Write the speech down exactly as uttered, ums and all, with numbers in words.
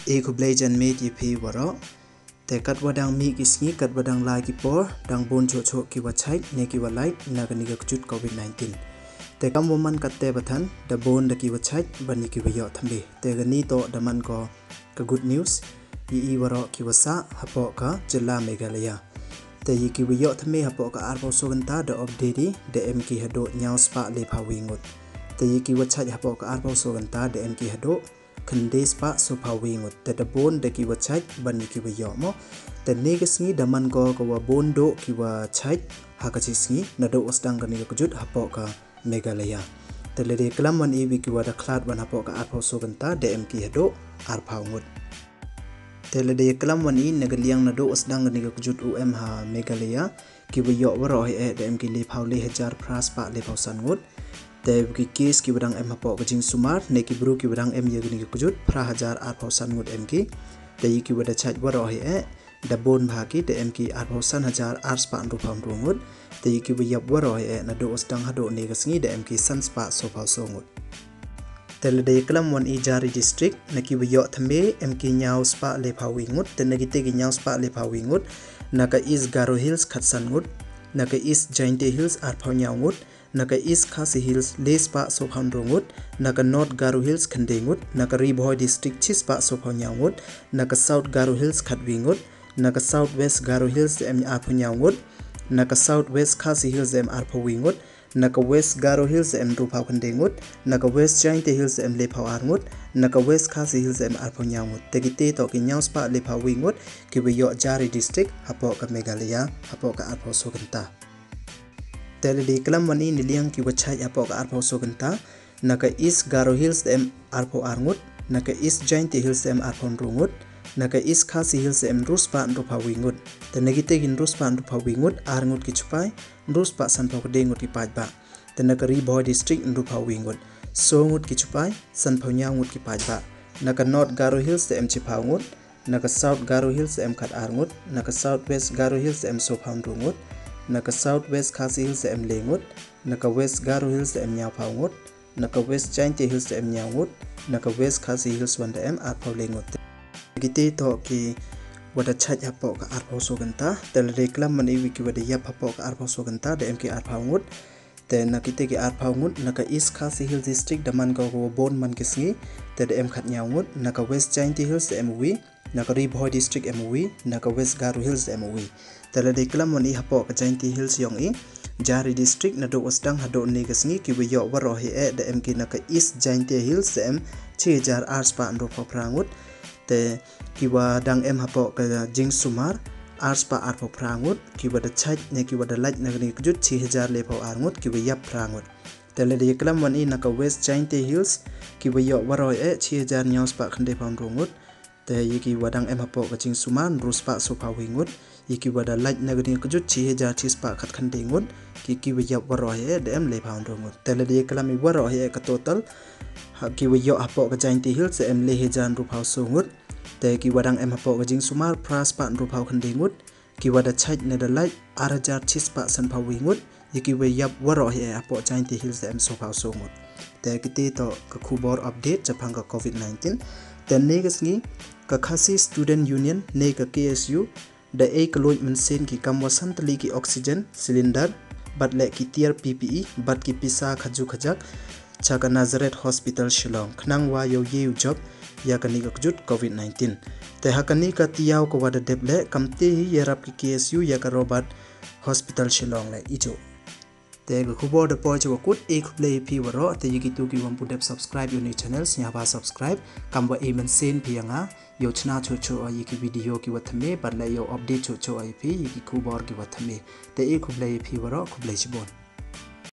E khublei janmiet ïa phi waroh. Te katwa dang mih ki sngi, katwa dang lai ki por, dang bun chuh chuh kiwa chait ne kiwa lait na kani ka kjut covid nineteen. Te kam wa man katte ba than, da bun da kiwa chait ban ïa kiwa ïoh thymme. Te kani toh da man ko ka good news ïa i waroh kiwa sah hapoh ka jylla Meghalaya. Te ïa kiwa ïoh thymme hapoh ka arphew soo kynta da update i da em ki haduh hynñiew spah lephew wi ngut. Te ïa kiwa chait hapoh ka arphew soo kynta da em ki haduh khyndai spah soophew wi ngut. Te da bun da kiwa chait ban ïa kiwa ïoh mo. Te ne ka sngi da man ko kawa bun duh kiwa chait ha ka chi sngi naduh wa sdang kani ka kjut hapoh ka Meghalaya. Te lada ïa klam wan i wi kiwa da khlad wan hapoh ka arphew soo kynta da em ki haduh arphew ngut. Te lada ïa klam wan i na ka liang naduh wa sdang kani ka kjut u em ha Meghalaya, kiwa ïoh waroh hi eh da em ki lephew le hajar phra spah lephew san ngut. Te ki case kiwa dang em hapoh ka jingsumar ne ki bru kiwa dang em ïa kani ka kjut phra hajar arphew san ngut em ki. Te ïa kiwa da chait waroh hi eh da bun bha ki da em ki arphew san hajar ar spah hynriewphew hynriew ngut. Te ïa kiwa ïap waroh hi eh naduh wa sdang haduh ne ka sngi da em ki san spah soophew soo ngut. Te lada ïa klam wan i jari district, na kiwa ïoh thymme em ki hynñiew spah lephew wi ngut. Te na kite ki hynñiew spah lephew wi ngut, na ka East Garo Hills khatsan ngut, na ka East Jaintia Hills arphew hynñiew ngut, na ka East Khasi Hills le spah soophew hynriew ngut, na ka North Garo Hills khyndai ngut, na ka Ri Bhoi District chi spah soophew hynñiew ngut, na ka South Garo Hills khatwi ngut, na ka South West Garo Hills da em arphew hynñiew ngut, na ka South West Khasi Hills da em arphew wi ngut, na ka West Garo Hills da em hynriewphew khyndai ngut, na ka West Jaintia Hills da em lephew ar ngut, na ka West Khasi Hills da em arphew hynñiew ngut. Te kite toh ki hynñiew spah lephew wi ngut kiwa ïoh jari district hapoh ka Meghalaya hapoh ka arphew soo kynta. Te lada ïa klam wan i na liang kiwa chait hapoh ka arphew soo kynta, na ka East Garo Hills da em arphew ar ngut, na ka East Jaintia Hills da em arphew hynriew ngut, na ka East Khasi Hills da em hynriew spah hynriewphew wi ngut. Te na kite ki hynriew spah hynriewphew wi ngut, ar ngut ki chipai, hynriew spah sanphew khyndai ngut ki paidbah. Te na ka Ri Bhoi District hynriewphew wi ngut, soo ngut ki chipai, sanphew hynñiew ngut ki paidbah. Na ka North Garo Hills da em chiphew ngut, na ka South Garo Hills da em khat ar ngut, na ka South West Garo Hills da em soophew hynriew ngut, na ka South West Khasi Hills da em le ngut, na ka West Garo Hills da em hynñiewphew ngut, na ka West Jaintia Hills da em hynñiew ngut, na ka West Khasi Hills wan da em arphew le ngut. Kite toh kiwa da chait hapoh ka arphew soo kynta. Te lada ïa klam wan i wi kiwa da ïap hapoh ka arphew soo kynta da em ki arphew ngut. Te na kite ki arphew ngut, na ka East Khasi Hills District da man ko kawa bun man ki sngi, te da em khathynñiew ngut, na ka West Jaintia Hills da em uwi, na ka Ri Bhoi District em uwi, na ka West Garo Hills da em uwi. Te lada ïa klam wan i hapoh ka Jaintia Hills yong i, jari district naduh wa sdang haduh ne ka sngi kiwa ïoh waroh hi eh da em ki na ka East Jaintia Hills da em chi hajar ar spah hynriewphew phra ngut. Te kiwa dang em hapoh ka jingsumar ar spah arphew phra ngut, kiwa da chait ne kiwa da lait na kani ka kjut chi hajar lephew ar ngut, kiwa ïap phra ngut. Te lada ïa klam wan i na ka West Jaintia Hills, kiwa ïoh waroh hi eh chi hajar hynñiew spah khyndaiphew hynriew ngut. Te ïa kiwa dang em hapoh ka jingsumar hynriew spah soophew wi ngut, ïa kiwa da lait na kani ka kjut chi hajar chi spah khatkhyndai ngut, ki kiwa ïap waroh hi eh da em lephew hynriew ngut. Te lada ïa klam i waroh hi eh ka total ha kiwa ïoh hapoh ka Jaintia Hills da em le hajar hynriewphew soo ngut. Te kiwa dang em hapoh ka jingsumar phra spah hynriewphew khyndai ngut, kiwa da chait ne da lait ar hajar chi spah sanphew wi ngut, ïa kiwa ïap waroh hi eh hapoh Jaintia Hills da em soophew soo ngut. Te kite toh ka khubor update shaphang ka covid nineteen. Te ne ka sngi ka Khasi Student Union ne ka K S U da ei kylluid mynsiem ki kam wa san tylli ki oxygen cylinder, bad leh ki tiar P P E bad ki pisa khajuh khajak cha ka Nazareth Hospital Shillong, khnang wa ïoh ïa u jop ïa kani ka kjut covid nineteen. Te ha kani ka tiaw kawa da dep leh, kam te hi ïarap ki K S U ïa ka Robert Hospital Shillong leh ijuh. Te ka khubor da poi cha wa kut, e khublei ïa phi waroh. Te ïa kito kiwa ym pu dep subscribe ïa u new channel, sngewbha subscribe, kam wa e mynsiem phi ïa nga, ïoh chna chuh chuh ïa ki video kiwa thymme, bad leh ïoh update chuh chuh ïa phi ïa ki khubor kiwa thymme. Te e khublei ïa phi waroh, khublei chibun.